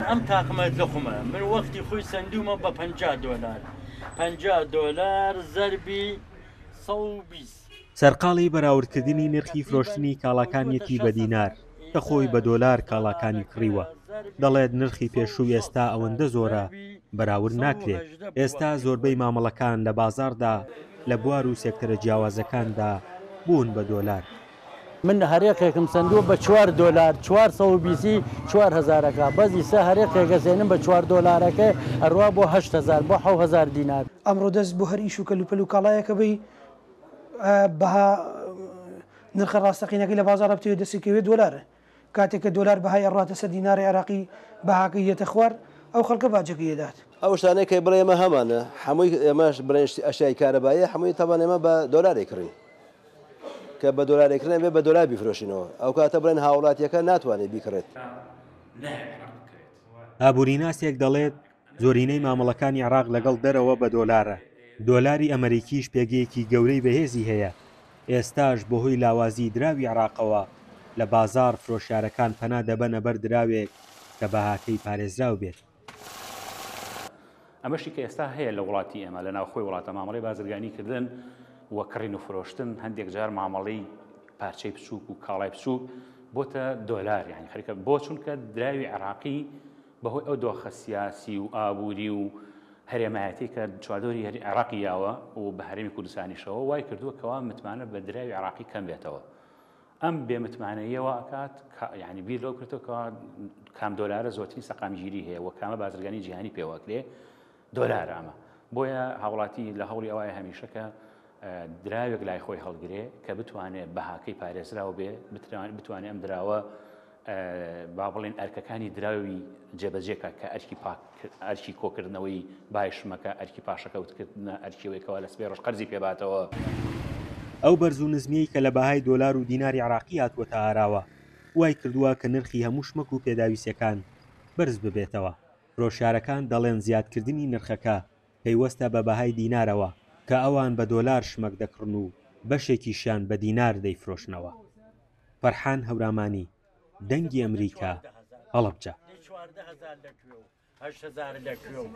ئەم تاقمە لقمە من وەختی خۆی سەندوومە بە 50 دۆلار 50 دۆلار زەربی 120. سەرقاڵی بەراوردکردنی نرخی فرۆشتنی کاڵاکانیەتی بە دینار، کە خۆی بە دۆلار کاڵاکانی کڕیوە، دەڵێت نرخی پێشوو ئێستا ئەوەندە زۆرە بەراورد ناکرێت، ئێستا زۆربەی مامەڵەکان لە بازاڕدا لە بوار و سێکتەرە جیاوازەکاندا بوون بە دۆلار. من هەرێقێکم سەندووە بە چوار دۆلار 420 چوار هەزارەکە بەس ئیستا هەرێقێک ئەسێنم بە چوار دۆلارەکە ئەروا بۆ 8000 بۆ 7000 دینار. ئەمڕۆ دەست بۆ هەر ئیش و کەلوپەل و کاڵایەکە بەی بەها نرخە ڕاستەقینەکەی لە بازاڕا بتەوێت دەستی کەوێت دۆلارە. کاتێک کە دۆلار بەهای ئەڕواتە سەر دیناری عێراقی بەهاکەی دێتە خوار ئەو خەڵکە باجەکەی ئەدات. ئەو شتانەی کە بڵێ ئێمە هەمانە حەمووی ئێمەش بڵێن ئەشیای کارەباییە حەمووی تەبعەن ئێمە بە دۆلار ئەیکڕین کە بە دۆلار ئەیکڕین ئەبێ بە دۆلار بیفرۆشینەوە ئەو کاتە بڵێن هاوڵاتیەکە ناتوانێت بیکڕێت. ئابووریناسێک دەڵێت، زۆرینەی مامەڵەکانی عێراق لەگەڵ دەرەوە بە دۆلارە، دۆلاری ئەمەریکیش پێگەیەکی گەورەی بەهێزی هەیە، ئێستاش بەهۆی لاوازیی دراوی عێراقەوە لە بازاڕ فرۆشیارەکان پەنا دەبەنە بەر دراوێک کە بەهاکەی پارێزراو بێت. ئەمەشی کە ئێستا هەیە لە وڵاتی ئێمە لە ناوخۆی وڵاتە مامەڵەی بازرگانی کردن و کڕین و فرۆشتن هەندێک جار مامەڵەی پارچەی بچووک و کاڵای بچووک بۆتە دۆلار یعنی خەریکە بۆ چونکە دراوی عێراقی بەهۆی ئەو دۆخە سیاسی و ئابووری و هەرێمایەتی کە چواردەوری عێراقی یاوە و بە هەرێمی کوردستانیشەوە وای کردووە کەوا متمانە بە دراوی عێراقی کەم بێتەوە. ئەم بێ متمانەییە وا ئەکات یعنی بیر لەو کردەوە کەوا کام دۆلارە زۆرترین سەقامگیری هەیە و کامە بازرگانی جیهانی پێوەکرێ دۆلارە ئەمە. بۆیە هاوڵاتی لە هەوڵی ئەوایە هەمیشە کە دراوێک لای خۆی هەڵگرێ کە بتوانێت بەهاکەی پارێزراو بێ بتوانێت ئەم دراوە با بڵێن ئەرکەکانی دراوی جێبەجێکە کە ئەرکی پاک ئەرکی کۆکردنەوەی بای شمەکە ئەرکی پاشەکەوتکردنە ئەرکیەوەی کەوا لە سبەی ڕۆژ قەرزی پێباتەوە. ئەو بەرز و نزمیەی کە لە بەهای دۆلار و دیناری عێراقی هاتووەتە ئاراوە، وای کردووە کە نرخی هەموو شمەک و پێداویستیەکان بەرز ببێتەوە. فرۆشیارەکان دەڵێن زیادکردنی نرخەکە پەیوەستە بە بەهای دینارەوە کە ئەوان بە دۆلار شمەک دەکڕن و بەشێکیشیان بە دینار دەیفرۆشنەوە. فەرحان هەورامانی، دەنگی ئەمریکا، هەڵەبجە.